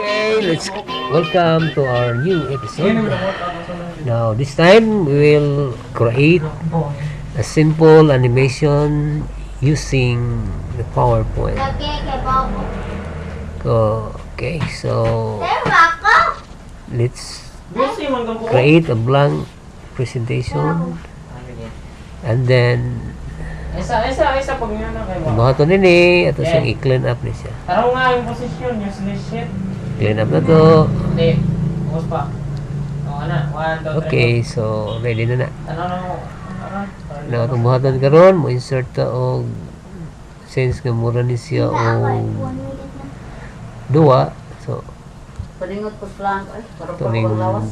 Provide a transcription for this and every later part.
Okay, let's welcome to our new episode. Now, this time we will create a simple animation using the PowerPoint. Okay, so let's create a blank presentation and then Isa, isa, isa, pag nga na kayo. buhaton nini ato siyang i-clean up ni siya. Taraw nga yung posisyon, useless shit. Clean up na to. Hindi, ubos pa. O, ana, 1, 2, 3. Okay, so ready na na. Ano na mo? Ano? Na atong buhaton karon mo insert ta og since nga mura ni siya og duwa, so Palingot ko lang, ay, para ito ning pa lawas.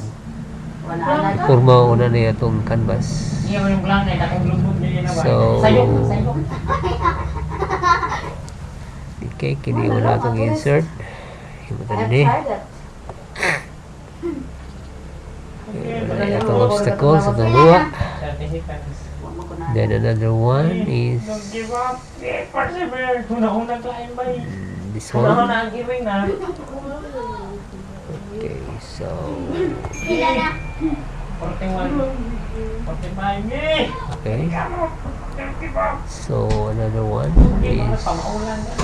Wala na. forma una niya itong canvas. Iya, yung blank na, dakong lubog niya na ba? So- Sayok, sayok. Okay, kini una atong insert. Himutan I've ni. tried it. Okay, atong obstacle sa atong duwa. 30 seconds. Wa man ko na. Then another one is Don't give up. Yeah, persevere. Una-una climb by. this one. Una-una ang giving na. Okay, so 41. 45. Eh! okay. Don't give up. So another one Give up. is Pamaulan na.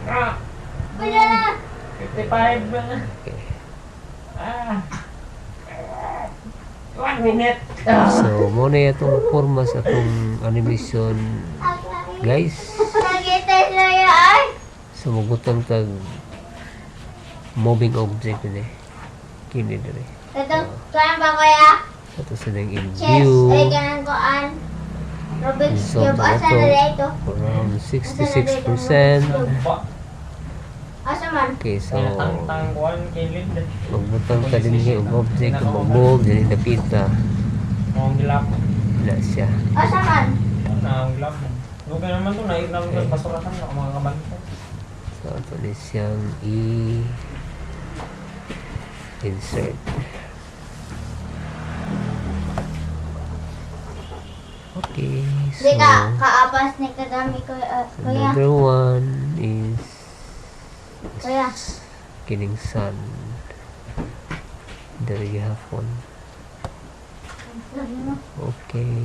Ah! 55. Okay. Ah. 1 minute. Ah. So mo na itong forma sa atong animation, guys. So mugutang tag moving object ni. Kini dire. Ato sa nang in view. Resolve na ito. Around 66%. Ba? Okay, so Tang tang kay Linda. magbutang ta din niya og object nga mag-move dili dapita Ang gilap. na siya. Na ang gilap. Lugar naman to, naik naman okay. Basurahan na mga kabantay. So ato ni siyang i-insert. Okay, so Kaapas ni kadami ko, kuya. another one is Kuya. Kining sun. There you have one. Okay.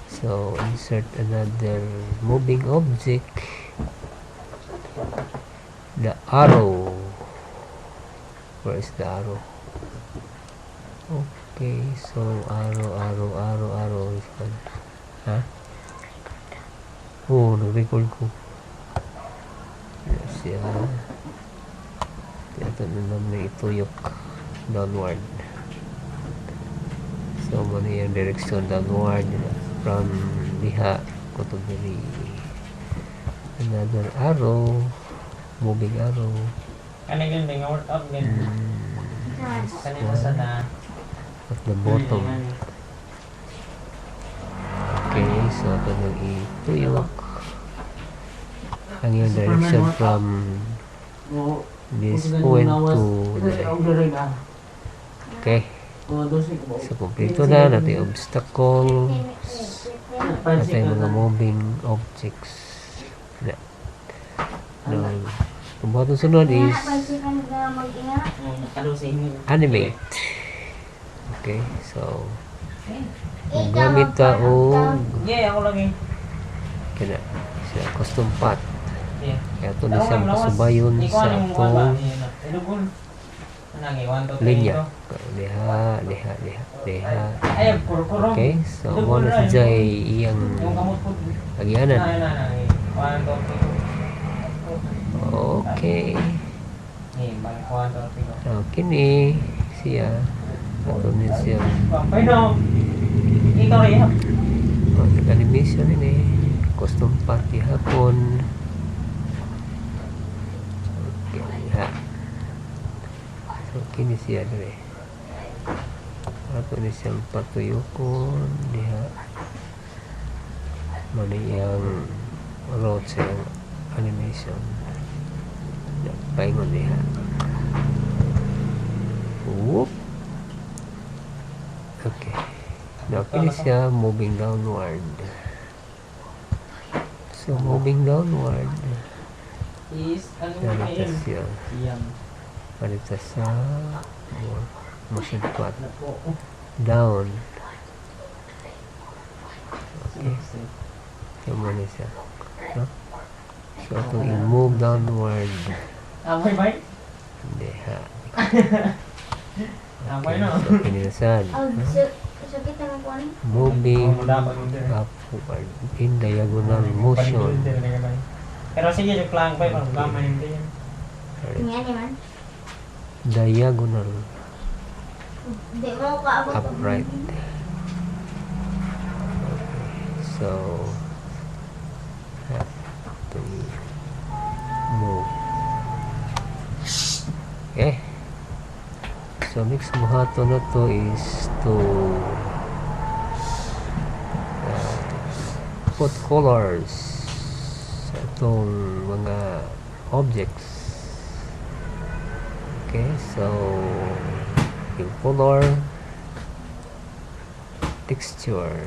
So insert another moving object. The arrow. Where is the arrow? Okay, so arrow, arrow, arrow, arrow. This one. Ha? Oh, nag-record ko. Yes, siya. Ito na naman ituyok downward. So, mao na yung direction downward from diha kutob diri. Another arrow, moving arrow. Kani gin nga workout gin. Kani sa na. At the bottom. Okay, so ito nang ituyok. Ang yung direction from this point to there. Okay. So, kompleto na natin obstacle, natin mga moving objects. Na. Now, ang buhaton sunod is animate. Okay, so gamit ta og Yeah, ako lagi. Kana sa custom path. Yeah. Kaya ito na siyang pasubayon sa atong Ilugon. Anang 1 2 3. Linya. Diha, diha, diha, diha. Ay, kuro-kuro. Okay, so mo na si Jay iyang Yung kamot po. agyanan. Na, na, na. 1 2 3. Okay. Eh, balik 1 2 3. Now, kini siya. Ato ni siya. Pero, ikaw rin. Animation ini. Custom path hapon. Okay, ha. So, kini siya dire. Ato ni siyang patuyokon diha. Mao ni iyang route sa iyang animation. Paingon diha. Whoop. Okay. Now, kini siya moving downward. So, moving downward. Is, ano mo Narita ngayon? siya. Siyam. Narita sa motion path. Na po. Down. Okay. Six, eh. So, muna siya. No? So, itong i-move downward. Amoy ba? Hindi ha. Amoy Okay. no? So, kininasan. Oh, No? sakit naman ko ano. Moving Oo, dapat yun din. upward in diagonal motion. Pero sige, joke lang pa, parang gamay hindi yan. Nga naman. Diagonal Di mo kaabot. Upright. Okay. So, have to move. Okay. So, next buhaton na to is to put colors sa itong mga objects. Okay, so yung color, texture.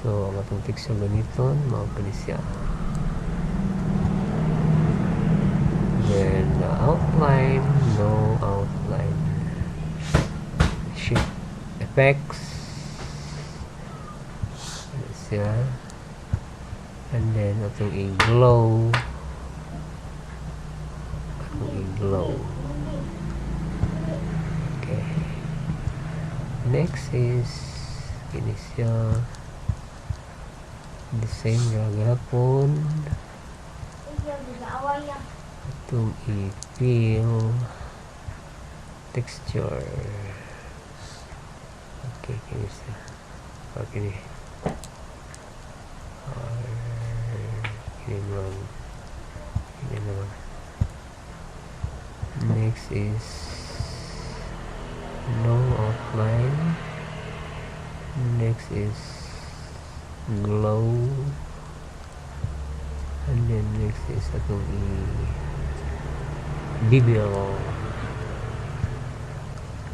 So, ang atong texture gamiton, mao kini siya. Then, outline, no outline. Shape effects. Ano siya. And then, atong i-glow. Atong i-glow. Okay. Next is kini siya, the same ra gihapon. Atong i-fill texture. Okay, kini siya. Or kini. Or kini lang. Kini lang. Next is no outline. Next is glow. And then next is atong i-bevel.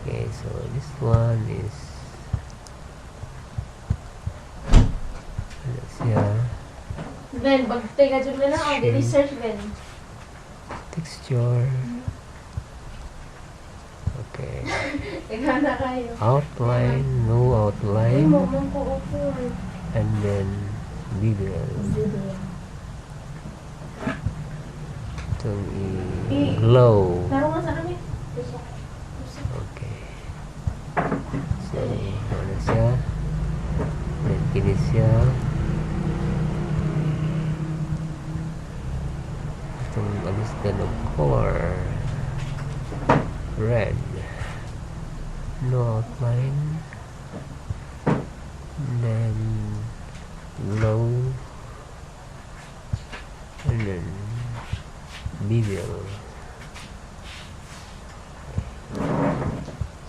Okay, so this one is ano siya? Ben, bagtay ka dyan na ang Shape. Research, Ben. Texture. Okay. Ikaw na kayo. Outline, no outline, Mo, mo ko upo. And then bevel. Itong i-glow. Laro nga sa kami. Okay. So, ano siya? Then, kini siya. Itong alis na ng color. Red. No outline. Then, glow. And then, bevel.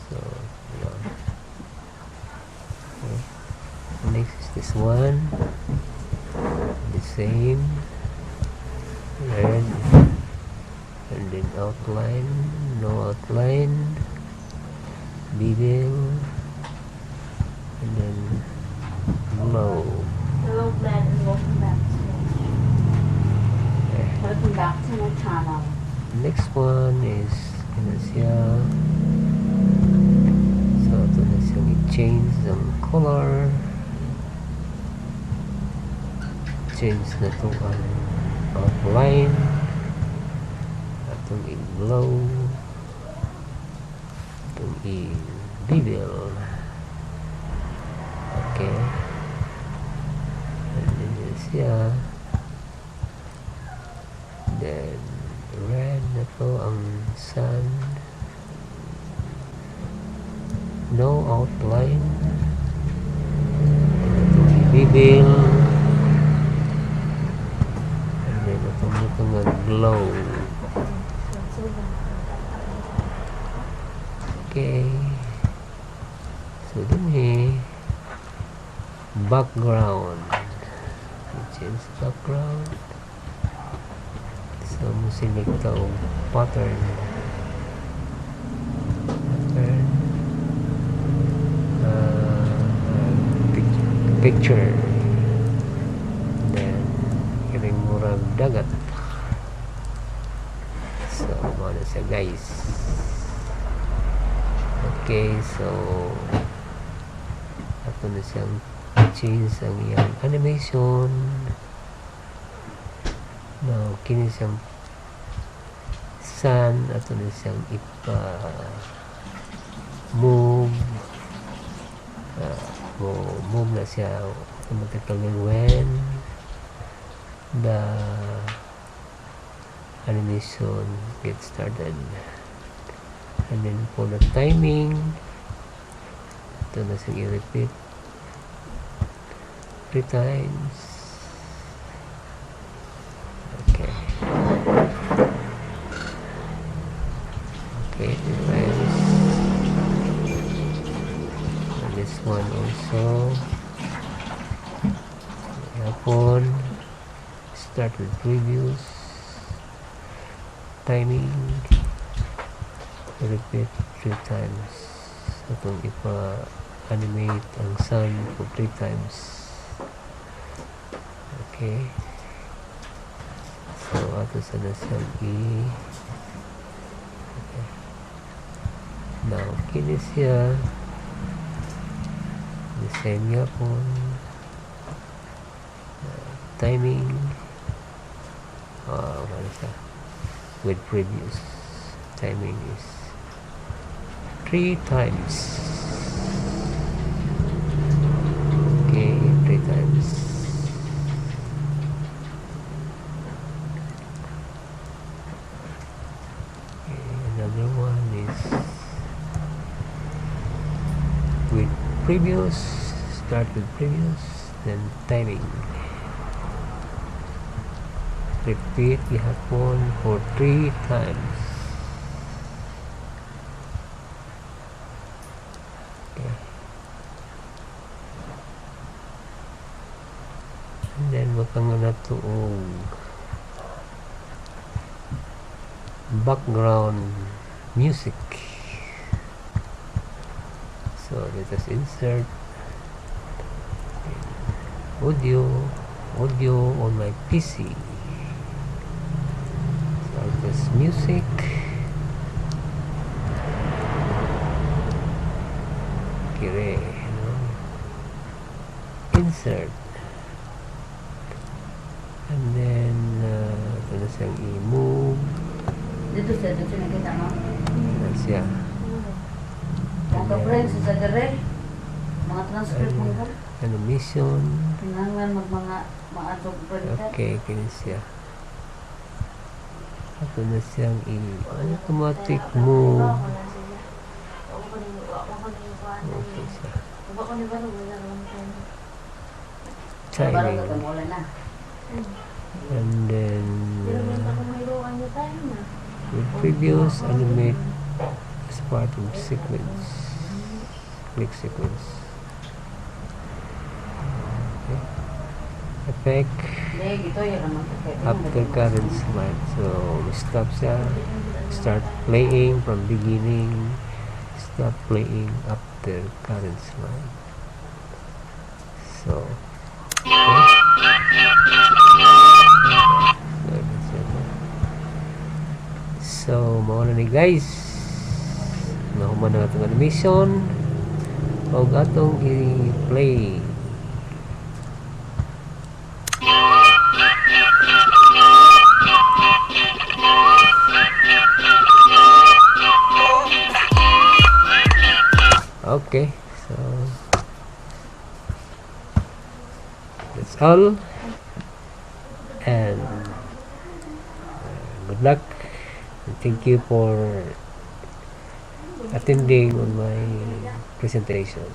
So, yeah. Okay. Next is this one. The same. Red. And then outline, no outline. Bevel. And then glow. Hello, Ben, and welcome back to Okay. Welcome back to my channel. Next one is ano siya. So, ito na siyang i-change ang color. Change na ito ang outline. Atong i-glow. Atong i-bevel. Okay. And then yun siya. Then, red na to ang sun. No outline. And itong i-bevel. And then itong ito nga glow. Okay. So, dun eh, background. Change background. So, mo select ta og pattern. Pattern. Picture. Then, kining mo murag dagat. So mao na siya, guys. Okay, so ato na siyang change ang iyang animation. Now kini siyang sun, ato na siyang ipa move. Mo move na siya automatically when the animation gets started. And then for the timing, ito na siyang i-repeat three times. Okay, three times. And this one also Yapon, start with previous, timing, repeat three times. Atong ipa-animate ang sun for three times. Okay, so ato sa na siyang i okay. Now kini siya the same yapon, timing, wala siya with previous, timing is three times. Okay, three times. Okay, another one is with previous, start with previous, then timing, repeat gihapon for three times. Okay, and then butang na to og background music. So let us insert audio on my PC. So I'll press music. Kire, no? Insert, and then ito na siyang i-move. Dito siya, dito nakita mo. Na siya. Mga ka-friends sa dire. Mga transcript mo ko. Animation. Kinahanglan mag mga maadog printer. Okay, kini siya. Ito na siyang i-automatic move. Okay siya. Barang Timing. ka wala na. And then with previous, animate as part of sequence. Click sequence. Okay. Effect Hindi, ito yung naman. After current slide. So, stop siya. Start playing from beginning. Stop playing after current slide. So, okay. So, that's it. So, mao na ni, guys. Nahuman na atong animation. Og atong i-play. Okay, so that's all. And good luck. And thank you for attending on my presentation.